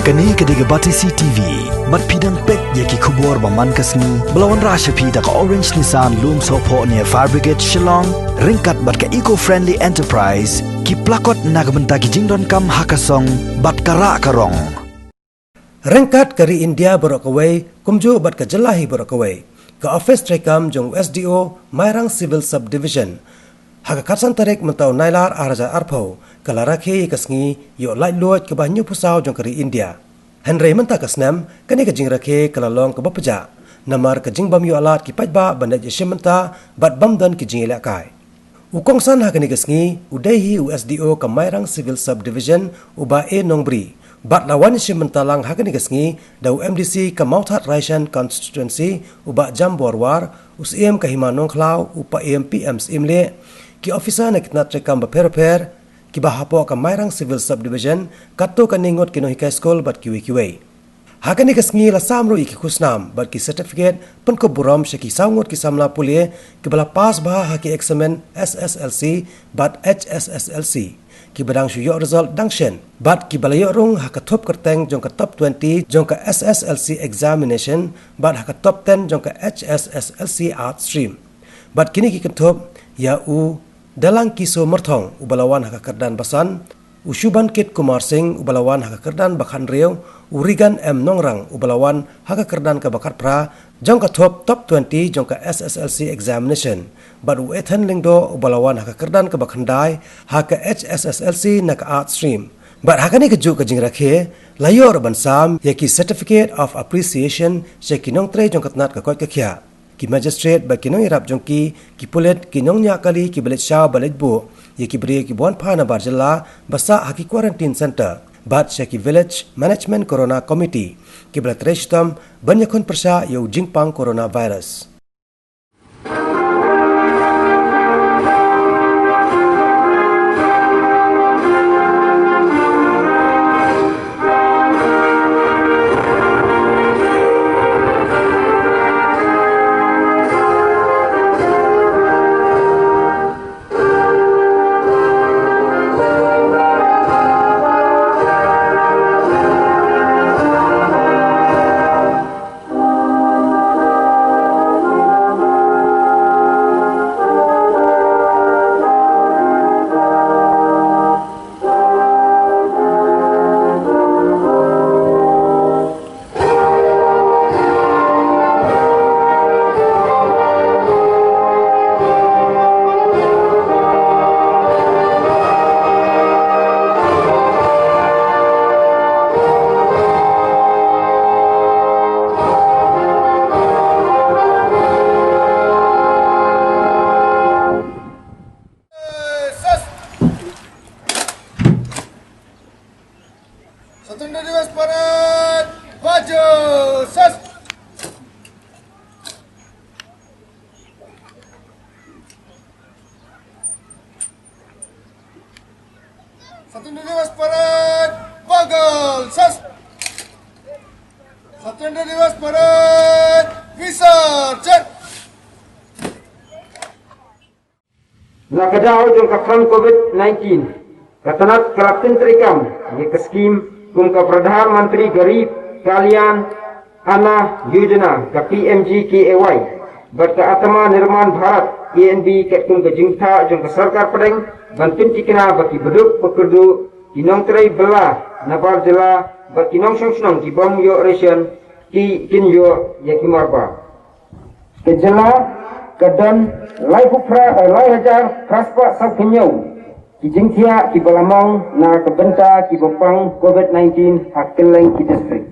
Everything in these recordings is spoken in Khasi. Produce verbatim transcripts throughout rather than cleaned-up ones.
Kane ka dei ka Batesi T V. Bad phi dang peit ïa ki khubor ba man ka sngi ba la wanrah sha phi da ka Orange Nissan Lumsohphoh near Fire Brigade Shillong, ryngkat bad ka Eco Friendly Enterprise, ki plakot na ka bynta ki jingdonkam ha ka song bad ka rah ka rong. Ryngkat ka ri India baroh kawei, kumjuh bad ka jylla hi baroh kawei, ka ophis treikam jong u S D O Mairang Civil Subdivision, ha ka khatsan tarik mynta u Nailar ar hajar arphew, ka la rakhe ïa ka sngi ïoh laitluid kaba hynñiewphew saw jong ka ri India. Hynrei mynta ka snem, kane ka jingrakhe ka la long kaba pjah, namar ka jingbym ïoh lad ki paidbah ban leit ïashim bynta bad bym don ki jingïalehkai. U kongsan ha kane ka sngi u dei hi u S D O ka Mairang Civil Subdivision, u Bah A Nongbri. Bad la wan ïashim bynta lang ha kane ka sngi da u M D C ka Mawthadraishan Constituency, u Bah Jambor War, u Syiem ka Hima Nongkhlaw, u Paiem P M Syiemlieh, ki officer na ki tnat treikam bapher bapher kiba hapoh ka Mairang Civil Subdivision, katto katne ngut ki nonghikai skul bad kiwei kiwei. Ha kane ka sngi la sam ruh ïa ki khusnam bad ki certificate pynkup burom sha ki saw ngut ki samla pule kiba la pass bha ha ki eksamin S S L C bad H S S L C, kiba dang shu ïoh result dang shen bad kiba la ïoh rung ha ka thup kyrteng jong ka top twenty jong ka S S L C examination bad ha ka top ten jong ka H S S L C art stream. Bad kine ki kynthup ïa u Dalangkiso Myrthong uba la wan ha ka kyrdan ba san, u Shubankit Kumar Singh uba la wan ha ka kyrdan ba khathynriew, u Regan M Nongrang uba la wan ha ka kyrdan kaba khatphra jong ka thup top twenty jong ka S S L C examination, bad u Ethan Lyngdoh uba la wan ha ka kyrdan kaba khyndai ha ka H S S L C na ka art stream. Bad ha kane kajuh ka jingrakhe la ïoh ruh ban sam ïa ki certificate of appreciation sha ki nongtrei jong ka tnat ka koit ka khiah, ki magistrate bad ki nongïarap jong ki, ki pulit, ki nongñiah kali kiba leit shaw ba leit buh ïa ki briew kiba wan phah nabar jylla ba sah ha ki quarantine center, bad sha ki Village Management Corona Committee kiba la trei shitom ban ïakhun pyrshah ïa u jingpang coronavirus. Satunda Diwas Parade, maju, sas. Satunda Diwas Parade, bagol, sas. Satunda Diwas Parade, visarjan. Na ka daw jong ka khang covid nineteen, ka tnat ka la pyntreikam ïa ka skim kum ka Pradhan Mantri Garib Kalyan Anna Yojana, ka P M G K A Y, bad ka Atma Nirman Bharat, A N B, katkum ka jingthoh jong ka sorkar pdeng ban pynthikna ba ki baduk bakyrduh, ki nongtrei bylla nabar jylla bad ki nongshong shnong ki bym ïoh ration ki kin ïoh ïa ki marbah. Ka jylla ka don laiphew phra, eh, lai hajar phra spah sawphew hynñiew ki jingthiah kiba la mong na ka bynta kiba pang covid nineteen ha kylleng ki district.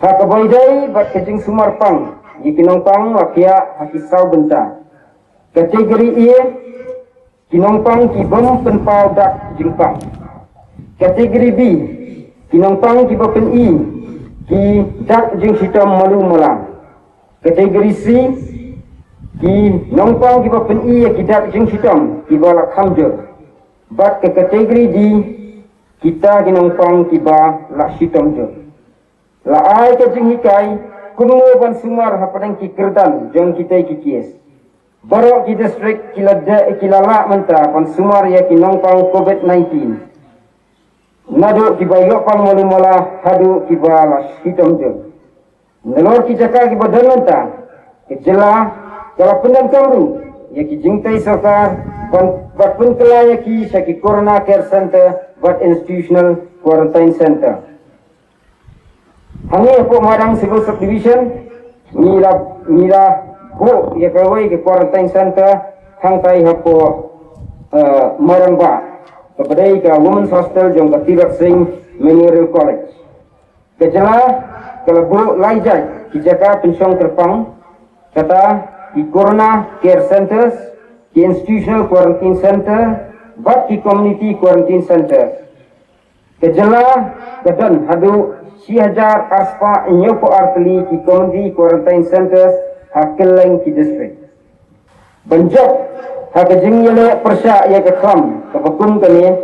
Ha kaba ïadei bad ka jingsumar pang ïa ki nongpang la khiah ha ki saw bynta. Category A, ki nongpang ki bym pynpaw dak jingpang. Category B, ki nongpang kiba pyni ki dak jingshitom malu malang. Category C, ki nongpang kiba pyni ïa ki dak jingshitom kiba la kham jur. Bad ka category D, kita ki nongpang kiba la shitom jur. La ai ka jinghikai kumno ban sumar hapdeng ki kyrdan jong kita ki case. Baroh ki district ki la de, ki la lah mynta ban sumar ïa ki nongpang covid nineteen. Naduh kiba ïoh pang malu mala haduh kiba la shitom jur. Nalor ki jaka kiba don mynta, ka jylla ka la pyndonkam ruh ïa ki jingtei sorkar ban, ban pynkylla ïa ki sha ki Corona Care Center bad Institutional Quarantine Center. Hangne hapoh Mairang Civil Subdivision, ngi la, ngi la buh ïa kawei ka quarantine center hangtai hapoh, eh, Mairang Bah, kaba dei ka Women's Hostel jong ka Tirot Sing Memorial College. Ka jylla ka la buh lai jait ki jaka pynshong kyrpang, kata ki Corona Care Centers, ki Institutional Quarantine Center bad ki Community Quarantine Centers. Ka jylla ka don haduh shi hajar arspah hynñiewphew ar tylli ki Community Quarantine Centers ha kylleng ki district. Ban jop ha ka jingïaleh pyrshah ïa ka khlam kaba kum kane,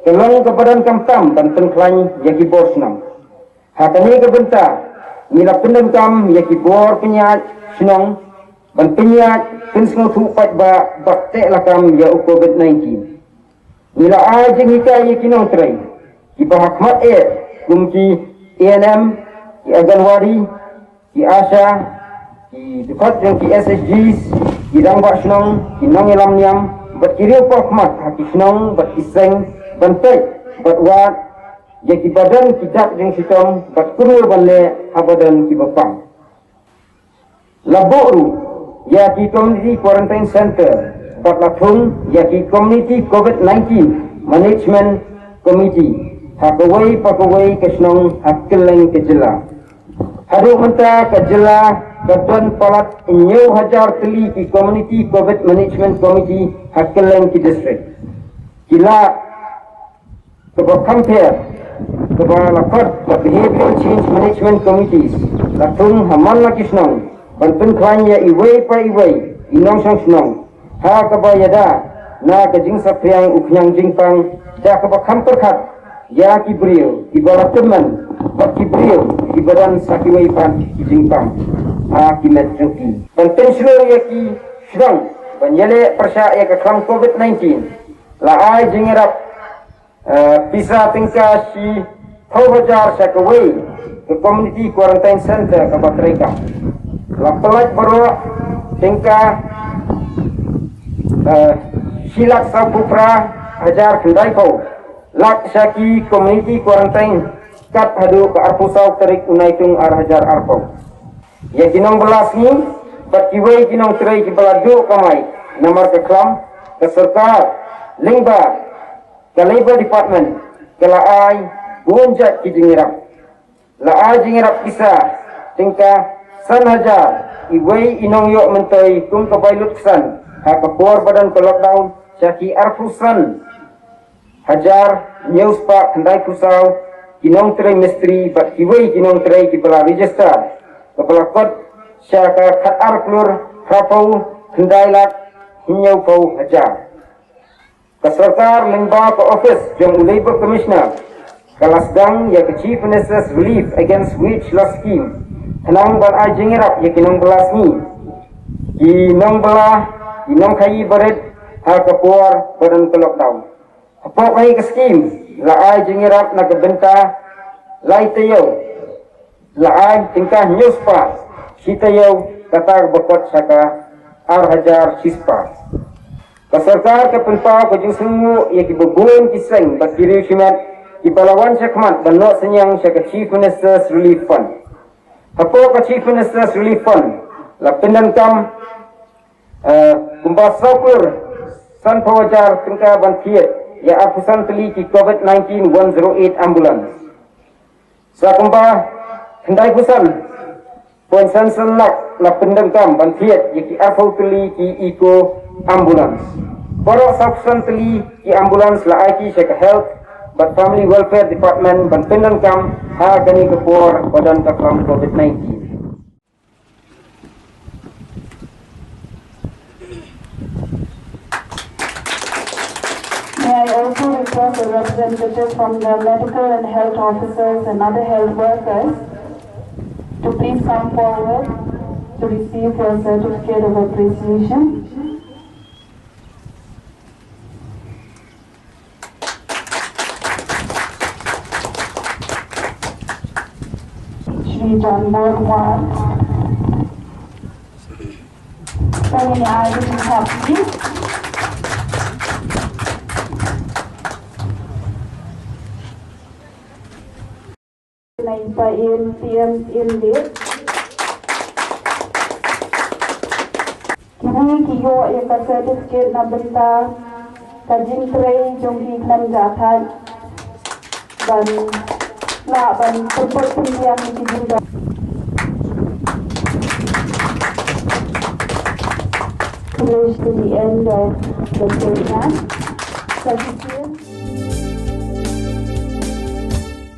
ka long kaba donkam tam ban pynkhlaiñ ïa ki bor shnong. Ha kane ka bynta, ngi la pyndonkam ïa ki bor pynïaid shnong ban pynïaid, pynsngewthuh paidbah bad teh lakam ïa u Covid nineteen. Ngi la ai jinghikai ïa ki nongtrei kiba ha khmat eh, kum ki A N M, ki Anganwadi, ki ASHA, ki dkhot jong ki S H Gs, ki rangbah shnong, ki nongïalam niam bad ki riew paw khmat ha ki shnong bad ki seng ban peit bad wad ïa kiba don ki dak jingshitom bad kumno ban leh haba don kiba pang. La buh ruh ïa ki Community Quarantine Center bad la thung ïa ki Community Covid nineteen Management Committee ha kawei pa kawei ka shnong ha kylleng ka jylla. Haduh mynta ka jylla ka don palat hynñiew hajar tylli ki Community Covid Management Committee ha kylleng ki district. Ki lad kaba kham pher kaba la khot ka Behavioral Change Management Committees la thung ha man la ki shnong ban pynkhlaiñ ïa iwei pa iwei i nongshong shnong ha kaba ïada na ka jingsaphriang u khñiang jingpang da kaba kham pyrkhat ïa ki briew kiba la tymmen bad ki briew kiba don sa kiwei pat ki jingpang ha ki met jong ki. Ban pynshlur ïa ki shnong ban ïaleh pyrshah ïa ka khlam Covid nineteen, la ai jingïarap, eh, pisa tyngka shiphew hajar sha kawei ka Community Quarantine Center kaba treikam. La pyllait baroh tyngka, eh, shi lak sawphew phra hajar khyndaiphew lak sha ki Community Quarantine kat haduh ka arphew saw tarik u Naitung ar hajar arphew. Ïa ki nongbylla sngi bad kiwei ki nongtrei kiba la duh kamai namar ka khlam, ka sorkar lyngba ka Labour Department ka la ai bun jait ki jingïarap. La ai jingïarap pisa tyngka san hajar iwei i nongïoh myntoi kum ka bai lut ksan ha ka por ba don ka lockdown sha ki arphew san hajar hynñiew spah khyndaiphew saw ki nongtrei mistri bad kiwei ki nongtrei kiba la register kaba la kot sha ka khatar klur phraphew khyndai lak hynñiewphew hajar. Ka sorkar lyngba ka office jong u Labour Commissioner ka la sdang ïa ka Chief Minister's Relief Against Wage Loss Scheme khnang ban ai jingïarap ïa ki nongbylla sngi, ki nongbylla, ki nongkhaïi barit ha ka por ba don ka lockdown. Hapoh kane ka skim la ai jingïarap na ka bynta lai taïew, la ai tyngka hynñiew spah shi taïew, kata kaba kot sha ka ar hajar shi spah. Ka sorkar ka pynpaw ka jingsngewnguh ïa kiba bun ki seng bad ki riewshimet kiba la wan shakhmat ban noh synñiang sha ka Chief Minister's Relief Fund. Hapoh ka Chief Minister's Relief Fund la pyndonkam, eh, kumba saw klur sanphew hajar tyngka ban thied ïa arphew san tylli ki Covid nineteen one zero eight ambulance. Sa kumba khyndai phew san point san san lak la pyndonkam ban thied ïa ki arphew tylli ki Eco ambulance. Baroh saw phew san tylli ki ambulance la ai ki sha ka Health bad Family Welfare Department ban pyndonkam ha kane ka por ba don ka khlam Covid nineteen. May I also request a representative from the medical and health officers and other health workers to please come forward to receive your certificate of appreciation. John Borwat. Kane ai ka jingthap. Nai pa in P M in lit. Kine ki ïoh ïa ka certificate na bynta ka jingtrei jong ki khlem jahthait ban lah ban pynpot pynbiang ïa ki jingdon. Close to the end of the program.